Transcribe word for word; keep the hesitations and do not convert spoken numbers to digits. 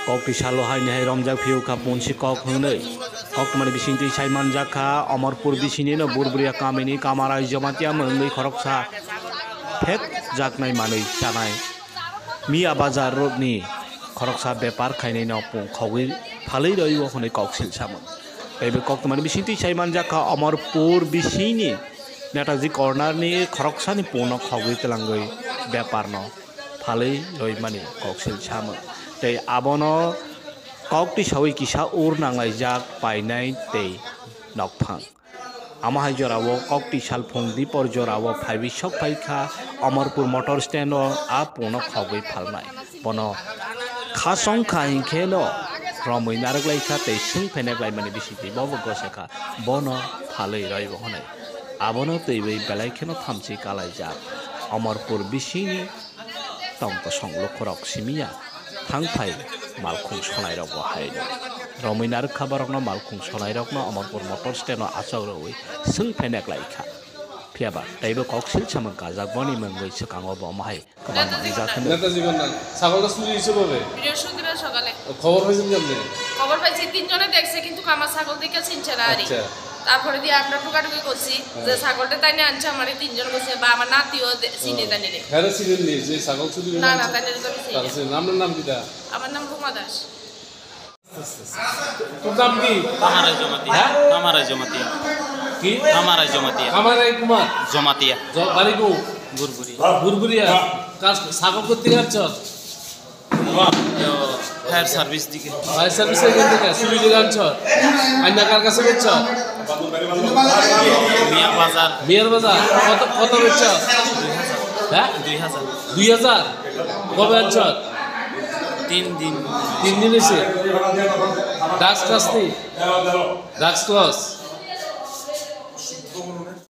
Kok twi salo haini hai romjak phiyok kha punsi kok hwnwi. Koktwmani bisingtwi sai manjak kha Omorpur bisingni no Burburia kamini Kamarai Jamatia mwngwi khoroksa phek jaknai manwi chanai. Miya bazar road ni khoroksa bepar khainai no pung khogwi phalwi rwi o hwnwi kok sil samung. Tei bo koktwmani bisingtwi sai manjak kha Omorpur bisingni Netaji corner ni khoroksani pungno khogwi twlangwi bepar no phalwi roimani koksil samung. Tei abono kok tisawi kisa ur nanglaijak painai tei nokphang. Amo hai jorao kok tisal phung dipor jorao phaiwi sok phaikha Omorpur motor stand o a pungno khogwi phalnai. Bono khasong kha hinkhe no romwi narwk lai kha tei swng phenek lai mani bisingtwi bobo gosa kha. Bono phalwi roi bo hwnwi. Abono twiwi belai kheno thamchi kalaijak. Omorpur bisingni tong kosong lukurok simiya thang phai malkhung sonairok bo hai rw. Romwi narwk kha borokno malkhung sonairokno Omorpur motor stand o achok rwui swng phenek lai kha. Phiya ba teibo koksil samung kajak boni mungwi swkango bo omo hai. Kwbangma rijak hwnwi. Netaji কন্যা, ছাগলটা চুরি হয়েছে কবে? বৃহস্পতিবার সকালে। খবর পাইছেন কেমনে? খবর পাইছি, তিনজনে দেখছে, কিন্তু আমার ছাগল দেখে চিনছে না আর কি। আচ্ছা। তারপরে দিয়ে আমরা ঠোকাঠুকি করছি, হ্যাঁ। যে ছাগলটা তাই নিয়ে আনছে, আমারে তিনজন করছে, বা আমার নাতিও দে-, চিনে ও। তাই নিয়ে। হ্যাঁ, চিনেন নি যে ছাগল চুরি হয়ে না, না, আনছে? তাই নিয়ে তো আমি চিনি না। তাহলে চিনেন। আপনার নাম কিটা? আমার নাম রুমা দাস। তোর নাম কি? কামারাই জমাতিয়া। হ্যাঁ? কামারাই জমাতিয়া। কি? কামারাই জমাতিয়া। কামারাই কুমার? জমাতিয়া। জ-, বাড়ি কোন? বুরবুরি। বুরবুরিয়া। কাজ, ছাগল করতে যাচ্ছ? ইয়ো, ফায়ার সার্ভিস দিকে। ফায়ার সার্ভিস এখান থেকে চুরি করে আনছ? আইনা কার কাছে বেচছ? মিয়া বাজার। মিয়ার বাজার। কত, কত বেচছ? হ্যাঁ? দুই হাজার। দুই হাজার? কবে আনছ? তিন দিন। তিন দিন হয়েছে? ড্রাগস খাসনি? ড্রাগস খাস?